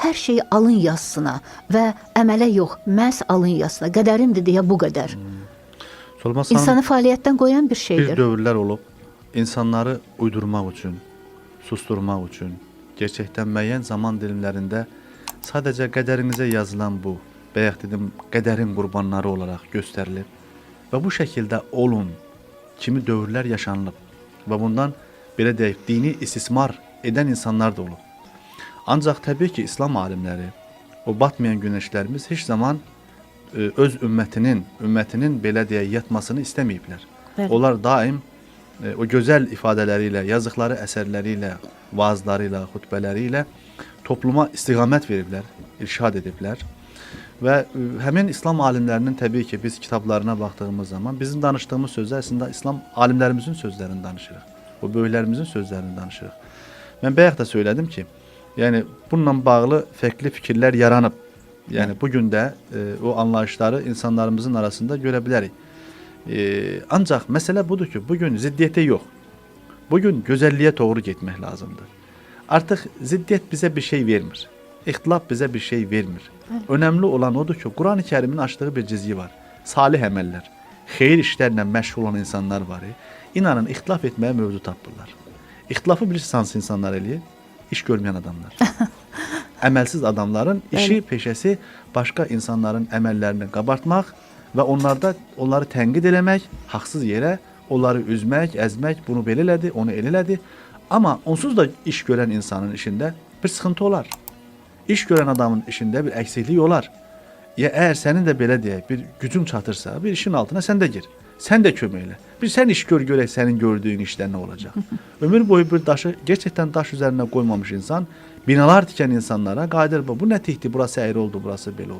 Hər şeyi alın yazısına və əmələ yox, məhz alın yazısına. Qədərimdir deyə bu qədər. Solmaz xanım, İnsanı fəaliyyətdən qoyan bir bir şeydir. dövrlər olub, insanları uydurmaq üçün, susturmaq üçün, gerçəkdən müəyyən zaman dilimlərində sadəcə qədərinizə yazılan bu, bayaq dedim, qədərin qurbanları olaraq göstərilib və bu şəkildə olun kimi dövrlər yaşanılıb və bundan belə deyək, dini istismar edən insanlar da olub. Ancaq təbii ki, İslam alimləri, o batmayan günəşlərimiz heç zaman öz ümmətinin belə deyək, yatmasını istəməyiblər. Bəli. Onlar daim o gözəl ifadələri ilə, yazdıqları əsərləri ilə, vaazları ilə, xutbələri ilə topluma istiqamət veriblər, irşad ediblər. Və həmin İslam alimlərinin təbii ki, biz kitablarına baxdığımız zaman bizim danışdığımız sözlər əslində İslam alimlərimizin sözlərini danışırıq. O böyüklərimizin sözlərini danışırıq. Mən bayaq da söylədim ki, yəni bununla bağlı fərqli fikirlər yaranıb. Yəni bu gün də o anlayışları insanlarımızın arasında görə bilərik. Ancaq məsələ budur ki, bu gün ziddiyyətə yox. Bu gün gözəlliyə doğru getmək lazımdır. Artıq ziddiyyət bizə bir şey vermir. İxtilaf bizə bir şey vermir. Önəmli olan odur ki, Quran-ı Kərimin açdığı bir cizgi var. Salih əməllər, xeyir işlərlə məşğul olan insanlar var. İnanın, ixtilaf etməyə mövzu tapırlar. İxtilafı bilirsiniz hansı insanlar eləyir? İş görməyən adamlar. Əməlsiz adamların işi, peşəsi başqa insanların əməllərini qabartmaq və onları tənqid eləmək, haqsız yerə onları üzmək, əzmək, bunu belə elədi, onu elə elədi. Amma onsuz da iş görən insanın işində bir sıxıntı olar. İş görən adamın işində bir əksiklik olar. Ya əgər sənin də belə deyək, bir gücün çatırsa, bir işin altına sən də gir. Sən də kömək elə. Bir sən iş gör görək sənin gördüyün işdə nə olacaq. Ömür boyu bir daşı gerçəkdən daş üzərinə qoymamış insan, binalar tikən insanlara qayıdır. Bu nə tikdi, burası əyri oldu, burası belə oldu.